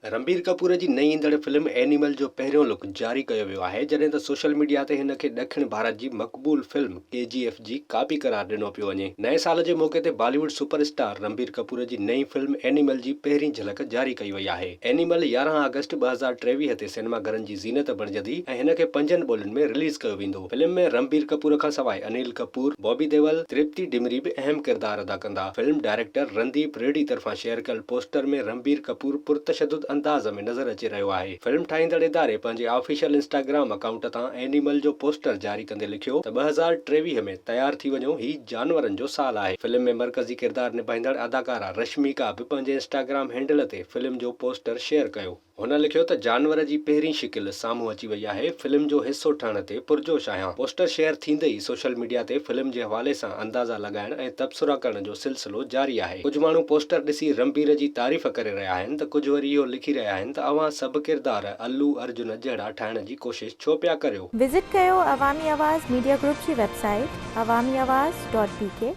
رنبير ڪپور جي نئين ايندڙ فلم اينيمل جو پهريون لڪ جاري ڪيو ويو آهي، جڏهن ته سوشل ميڊيا تي هن کي ڏکڻ ڀارت جي مقبول فلم ڪي جي ايف جي ڪاپي قرار ڏنو پيو وڃي. نئين سال جي موقعي تي Bollywood super star Ranbir Kapoor جي نئين فلم اينيمل جي پهرين جهلڪ جاري ڪئي وئي آهي. اينيمل 11 آگسٽ 2023 تي سئنيما گهرن جي زينت بڻجندي ۽ هن کي پنجن ٻولين ۾ رليز ڪيو ويندو. فلم ۾ رنبير ڪپور کان سواء انيل ڪپور، بابي ديول، ترپتي ڊمري به اهم ڪردار ادا ڪندا. فلم ڊائريڪٽر رنديپ ريڊي طرفان شيئر ڪيل پوسٽر ۾ رنبير ڪپور پرتشدد انداز ۾ نظر اچي رهيو آهي. فلم ٺاهيندڙ اداري پنهنجي آفيشل انسٽاگرام اڪائونٽ تان اينيمل جو پوسٽر جاري ڪندي لکيو ته 2023 ۾ تيار ٿي وڃو هي جانورن جو سال آهي. فلم ۾ مرڪزي ڪردار نڀائيندڙ اداڪارا رشميڪا به پنهنجي انسٽاگرام هينڊل تي فلم جو پوسٽر شيئر ڪيو. هن لکيو ته جانور جي پهرين شڪل سامهون اچي وئي آهي، فلم جو حصو ٺهڻ تي پرجوش آهيان. پوسٽر شيئر ٿيندي ئي سوشل ميڊيا تي فلم جي حوالي سان اندازا لڳائڻ ۽ تبصرا ڪرڻ جو سلسلو جاري آهي. ڪجهه ماڻهو پوسٽر ڏسي رنبير جي تعريف ڪري رهيا آهن ته ڪجهه وري اهو لکي رهيا آهن ته اوهان سڀ ڪردار الو ارجن جهڙا ٺاهڻ جي ڪوشش ڇو پيا ڪريو. وزٽ ڪيو عوامي آواز ميڊيا گروپ جي website Awami Awaz dot B K.